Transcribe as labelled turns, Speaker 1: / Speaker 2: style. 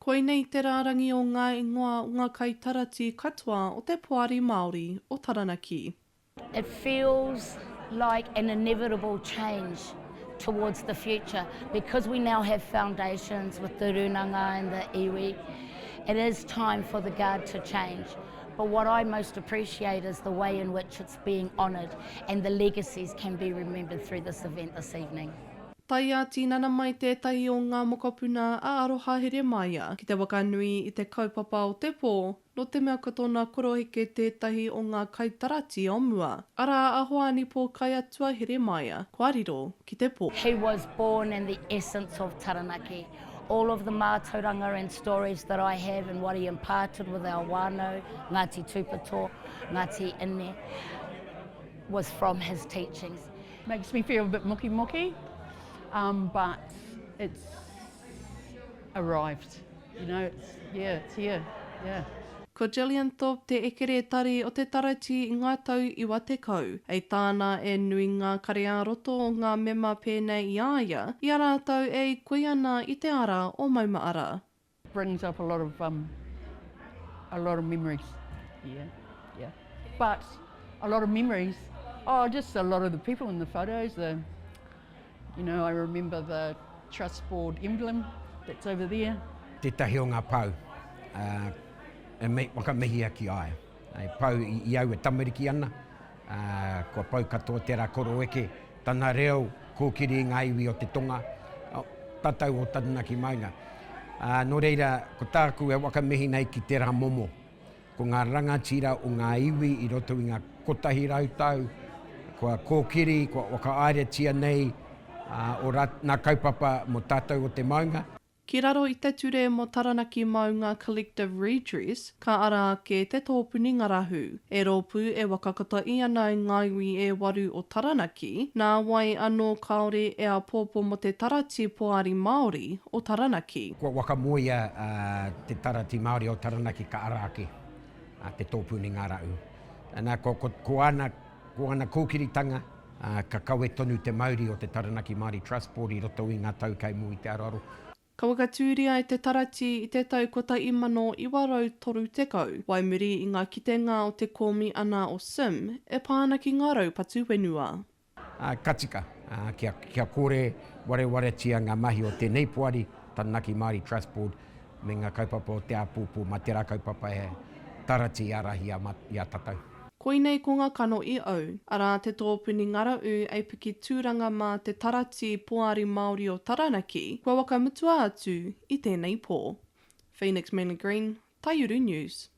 Speaker 1: Koinei te rārangi o ngā ingoa o ngā kaitaratī katoa o te Poari Māori o Taranaki.
Speaker 2: It feels like an inevitable change towards the future because we now have foundations with the runanga and the iwi. It is time for the guard to change. But what I most appreciate is the way in which it's being honoured and the legacies can be remembered through this event this evening.
Speaker 1: Tae ā-tinana mai tētahi o ngā mokopuna a Aroha Heremaia ki te whakanui i te kaupapa o te pō, nō te mea ko tōna koroheke tētahi o ngā kaitarati o mua, arā a Hoani Pōkaiatua Heremaia, kua riro ki te pō.
Speaker 2: He was born in the essence of Taranaki. All of the mātauranga and stories that I have and what he imparted with our whānau, Ngāti Tūpoto, Ngāti Ine, was from his teachings.
Speaker 3: Makes me feel a bit mucky mucky, um, but it's arrived. You know, it's, yeah, it's here, yeah.
Speaker 1: Ko Gillian Thorpe te ekeretari o te Tarati i ngā tau 90. Hei tāna e nui ngā kare ā-roto o ngā mema pēnei i a ia, i a rātou e ikoi ana i te ara o Maumaara.
Speaker 3: Brings up a lot of um, a lot of memories. Yeah, yeah. But a lot of memories. Oh, just a lot of the people in the photos. The, you know, I remember the trust board emblem that's over there.
Speaker 4: Tētahi o ngā pou uh, e me, whakamihia ki a ia. E pau i, i au e tamariki ana, uh, kua pau katoa tērā koroeke, tana reo kōkiri i ngā iwi o te tonga, tatau o Taranaki maunga. Ā, nō reira, ko tāku e whakamihi nei ki tērā momo, ko ngā rangatira o ngā iwi i roto i ngā 100 tau, kua kōkiri, kua whakahaeretia nei ō rā, ngā kaupapa mō tātou o te maunga.
Speaker 1: Ki raro i te ture mō Taranaki Maunga Collective Redress, ka ara ake te tōpuni ngarahu, e rōpū e whakakotahi ana i ngā iwi e waru o Taranaki, nā wai anō kāore e āpōpō mō te Tarati Poari Māori o Taranaki.
Speaker 4: Kua whakamoea te Tarati Māori o Taranaki ka ara ake te tōpuni ngarahu. Nā, ko ana, ko ana kōkiritanga, Ā, ka kawe tonu te mauri o te Taranaki Māori Trust Board i roto i ngā tau kei mua i te aroaro.
Speaker 1: Ka whakatūria e te Tarati i te tau 1930, wai muri i ngā kitenga o te kōmi ana o Sim e pā ana ki ngā raupatu whenua.
Speaker 4: Ā, ka tika, ā, kia, kia kore warewaretia ngā mahi o tēnei poari, Taranaki Māori Trust Board, me ngā kaupapa o te āpōpō mā tērā kaupapa e Tarati ārahi i a tātou.
Speaker 1: Koinei ko ngā kano i au, arā te tōpuni ngaraū ei piki tūranga mā te Taratī Poari Māori o Taranaki, kua whakamutua atu i tēnei pō. Phoenix Manly Green, Taiuru News.